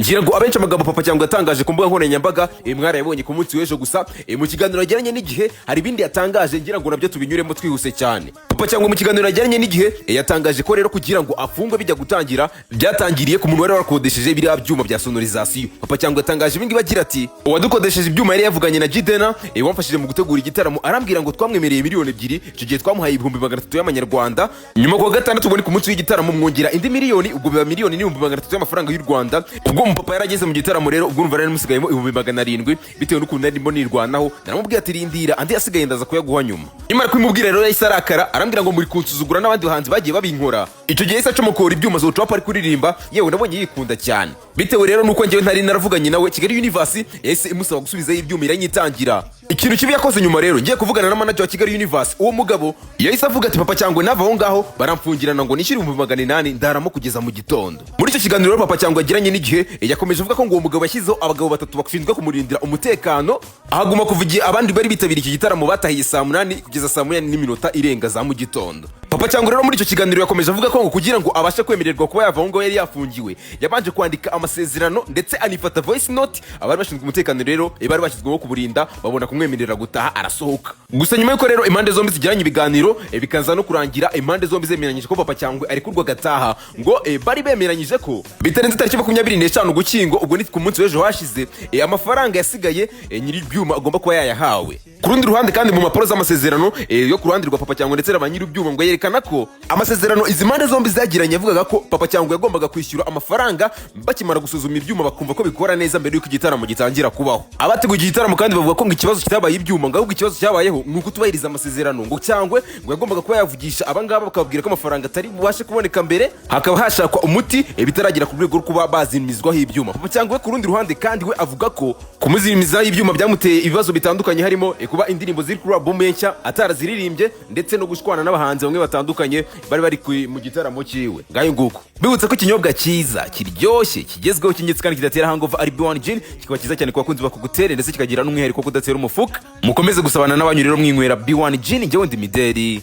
Ngira ngo abenshi amagambo Papa Cyangwe yatangaje ku mbuga nkoranyambaga mwarayabonye ku munsi w'ejo. Gusa mu kiganiro yagiranye n'Igihe hari ibindi yatangaje, ngira ngo nabyo tubinyuremo twihuse cyane. Papa Cyangwe mu kiganiro yagiranye n'Igihe yatangaje ko rero kugira ngo afungwe bijya gutangira, byatangiriye ku muntu wari warakodesheje biriya byuma bya sonorisation. Papa Cyangwe yatangaje ibingibi agira ati: "Uwadukodesheje ibyuma yari yavuganye na Jidena wamfashije mu gutegura igitaramo, arambwira ngo twamwemereye miliyoni 2. Icyo gihe twamuhaye 300,000 y'amanyarwanda. Nyuma kuwa gatandatu, ubwo ni ku munsi w'igitaramo, mwongera indi miliyoni, ubwo biba 1,300,000 y'amafaranga y'u Rwanda. Ubwo umupapa yarageze mu gitaramo rero, ubwo urumva nari musigayemo 700,000. Bitewe n'ukuntu narimo nirwanaho, naramubwiye ati: 'Rindira, andi asigaye ndaza kuyaguha nyuma.' Nyamara kubimubwira rero yahise arakara, arambwira ngo muri kunsuzugura, n'abandi bahanzi bagiye babinkora." Icyo gihe yahise acomokora ibyuma Zeo ari kuririmba. Yewe, nabonye yikunda cyane. Bitewe rero nuko njyewe ntari naravuganye nawe, Kigali Universe yahise imusaba gusubizayo ibyuma, iranyitangira. Ikintu kibi yakoze nyuma rero, ngiye kuvugana na manager wa Kigali Universe, uwo mugabo yahise avuga ati: 'Papa Cyangwe nava aho ngaho baramfungirana ngo nishyure 800,000, ndaramo kugeza mu gitondo.'" Muri icyo kiganiro rero Papa Cyangwe yagiranye n'Igihe, yakomeje avuga ko ngo uwo mugabo yashyizeho abagabo batatu bashinzwe kumurindira umutekano, ahaguma kuva igihe abandi bari bitabiriye iki gitaramo batahiye saa 8 kugeza saa 8 n'iminota irenga za mu gitondo. Papa Cyangwe rero muri icyo kiganiro yakomeje avuga ko ngo kugira ngo abashe kwemererwa kuba yava aho ngaho yari yafungiwe, yabanje kwandika amasezerano ndetse anifata voice note. Abari bashinzwe umutekano rero bari bashyizweho kuburinda babona kumwemerera gutaha, arasohoka. Gusa nyuma y'uko rero impande zombi zigiranye ibiganiro, bikaza no kurangira impande zombi zemeranyije ko Papa Cyangwe arekurwa agataha, ngo bari bemeranyije ko bitarenze tariki 25 Ugushyingo, ubwo ni ku munsi w'ejo hashize, amafaranga yasigaye nyiri ibyuma agomba kuba yayahawe. Ku rundi ruhande kandi, mu mpapuro z'amasezerano yo ku ruhande rwa Papa Cyangwe ndetse na ba nyiri ibyuma, ngo yerekana ko amasezerano izi mpande zombi zagiranye yavugaga ko Papa Cyangwe yagombaga kwishyura amafaranga bakimara gusuzuma ibyuma bakumva ko bikora neza mbere y'uko igitaramo gitangira kubaho. Abateguye iki gitaramo kandi bavuga ko ngo ikibazo kitabaye ibyuma, ngo ahubwo ikibazo cyabayeho ni ukutubahiriza amasezerano. Ngo Cyangwe ngo yagombaga kuba yavugisha abangaba bakababwira ko amafaranga atari bubashe kuboneka mbere, hakaba hashakwa umuti bitaragera ku rwego rwo kuba bazimizwaho ibyuma. Papa Cyangwe we ku rundi ruhande kandi we avuga ko kumuzimizaho ibyuma byamuteye ibibazo bitandukanye, harimo kuba indirimbo ziri kuri album ye nshya ataraziririmbye, ndetse no gushwana n'abahanzi bamwe batandukanye bari mu gitaramo cyiwe. Ngayo nguko. Bibutse ko ikinyobwa cyiza, kiryoshye, kigezweho, cy'ingenzi kandi kidatera hangover ari B1 Gin, kikaba cyiza cyane ku bakunzi ba cocktail, ndetse kikagira n'umwihariko wo kudatera umufuka. Mukomeze gusabana n'abanyu rero mwinywera B1 Gin. Njyewe ndi Mideli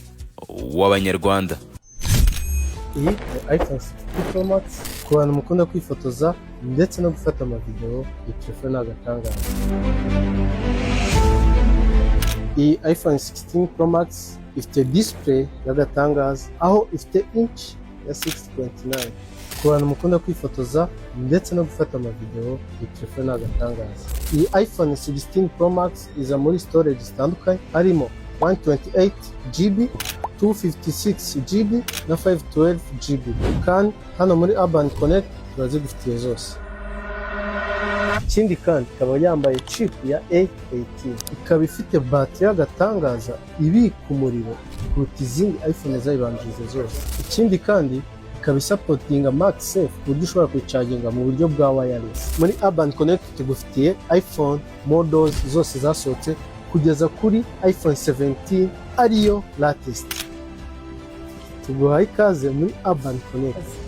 w'Abanyarwanda. Iyi ni iPhone 16 Pro Max. Ku bantu mukunda kwifotoza ndetse no gufata amavideo, iyi telefone ni agatangaza. Iyi iPhone 16 Pro Max ifite display y'agatangaza, aho ifite inch ya 6.9. Ku bantu mukunda kwifotoza ndetse no gufata amavideo, iyi telefone ni agatangaza. Iyi iPhone 16 Pro Max iza muri storage zitandukanye, harimo 128 GB, 256 GB na 512 GB, kandi hano muri Urban Connect turazigufitiye zose. Ikindi kandi ikaba yambaye chip ya A18, ikaba ifite batiri y'agatangaza ibika umuriro kuruta izindi iPhone zayibanjirije zose. Ikindi kandi ikaba isupportinga MagSafe, ku buryo ushobora kuyicaginga mu buryo bwa wireless. Muri Urban Connect tugufitiye iPhone models zose zasohotse kugeza kuri iPhone 17 ariyo latest. Tuguhaye ikaze muri Urban Connect.